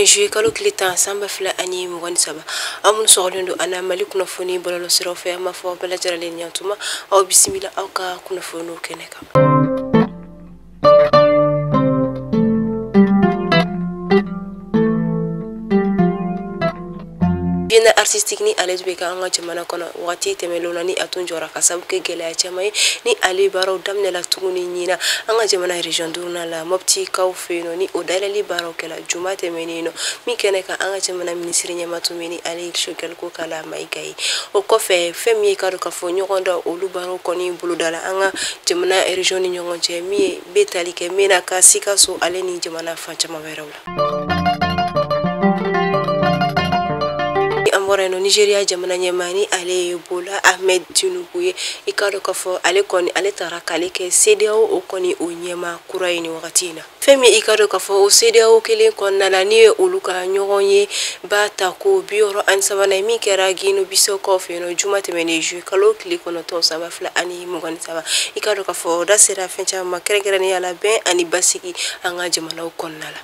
Ntɛnɛn juillet kalo tile 10 san 2023, aw minnu sɔgɔlen don an na Mali kunnafoni bɔlɔlɔsiraw fɛ, an b'a fɔ aw bɛɛ lajɛlen ɲantuma, aw bisimila aw ka kunnafoniw kɛnɛ kan. Biennale artistique ni ale bɛ kɛ an ka jamana kɔnɔ waati tɛmɛnlenw na, ni a tun jɔra ka sababu kɛ gɛlɛya caman ye, ni ale baaraw daminɛla tuguni ɲina an ka jamana région duurunan la, Moptikaw fɛ yen nɔ, ni o dayɛlɛli baaraw kɛla juma tɛmɛnen nɔ, min kɛnɛ kan an ka jamana minisiri ɲɛmaa tun bɛ ni ale ye Choguel Kokalla Maïga ye. O kɔfɛ, fɛn min ye ka dɔn k'a fɔ ɲɔgɔn dan olu baaraw kɔni bolodala an ka jamana région ni ɲɔgɔn cɛ, min ye bɛ tali kɛ Menaka, Sikaso ale ni jamana fan caman wɛrɛw la. An bɔra yen nɔ, Nigeria jamana ɲɛmaa ni ale ye Bola Ahmed Tinubu ye, i k'a dɔn k'a fɔ ale kɔni ale taara k'ale kɛ CEDEAO o kɔni o ɲɛmaa kura ye nin wagati in na. Fɛn min i k'a dɔn k'a fɔ o CEDEAO kelen kɔnɔna la, ni ye olu ka ɲɔgɔn ye ba ta ko 63nan ye, min kɛra Guinée Bissau kaw fɛ yen nɔ juma tɛmɛnen juillet kalo tile 9 san 2023, i k'a dɔn k'a fɔ o da sera fɛn caman ma, kɛrɛnkɛrɛnnenya la bɛn ani basigi an ka jamanaw kɔnɔna la.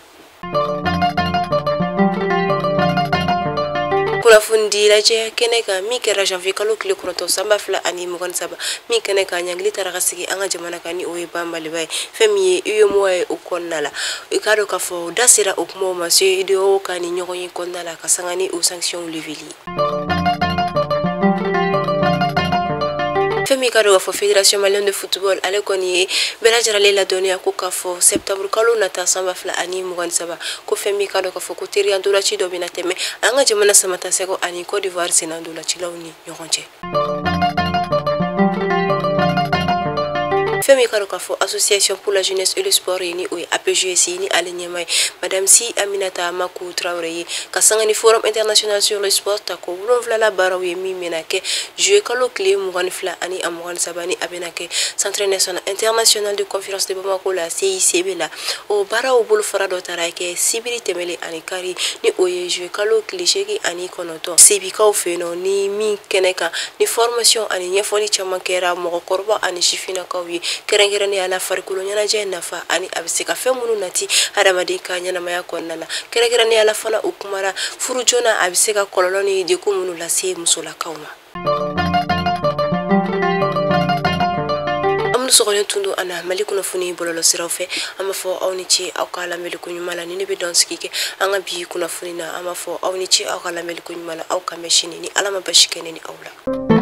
Kunnafoni di lajɛ kɛnɛ kan min kɛra janvier kalo tile 9 san 2023, min kɛnɛ kan ɲangili taara ka sigi an ka jamana kan, ni o ye banbaliba ye, fɛn min ye UEMOA ye o kɔnɔna la. I k'a dɔn k'a fɔ da sera o kumaw ma CEDEAO ka ni ɲɔgɔn ye kɔnɔna la, ka sanga ni o sanction leveli ye. Fɛn min ka dɔn k'a fɔ Fédération malienne de football ale kɔni ye bɛɛ lajɛlen ladɔnniya ko k'a fɔ septembre kalo nata san 2023, ko fɛn min ka dɔn k'a fɔ ko teriya ndolaci dɔ bɛna tɛmɛ an ka jamana Samatasɛgɛw ani Côte d'Ivoire senna ndolacilaw ni ɲɔgɔn cɛ. Fɛn min ka dɔn k'a fɔ Association pour la jeunesse et le sport ye, ni o ye APJS, ni ale ɲɛmaa ye Madame Si Aminata Makou Traoré ye, ka sanga ni Forum international sur le sport ta ko 7la baaraw ye, min bɛna kɛ juillet kalo tile 22 ani a 23, ni a bɛna kɛ Centre national international de conférence de Bamako la, CICB la. O baaraw bolofara dɔ taara kɛ sibiri tɛmɛlen ani kari, ni o ye juillet kalo tile 8 ani 9, Sebikaw fɛ yen nɔ, ni min kɛnɛ kan ni formation ani ɲɛfɔli caman kɛra mɔgɔkɔrɔba ani sifinnakaw ye, kɛrɛnkɛrɛnnenya la farikolo ɲɛnajɛ nafa ani a bɛ se ka fɛn minnu nati hadamaden ka ɲɛnamaya kɔnɔna la. Kɛrɛnkɛrɛnnenya la fana, o kumara furu joona a bɛ se ka kɔlɔlɔ ni degun minnu lase musolakaw ma. An minnu sɔgɔlen tun don an na Mali kunnafoni bɔlɔlɔsiraw fɛ, an b'a fɔ aw ni ce aw ka lamɛnni ko ɲuman la. Ni ne bɛ dan sigi kɛ an ka bi kunnafoni na, an b'a fɔ aw ni ce aw ka lamɛnni ko ɲuman la. Aw ka mɛn sini ni Ala ma basi kɛ ne ni aw la.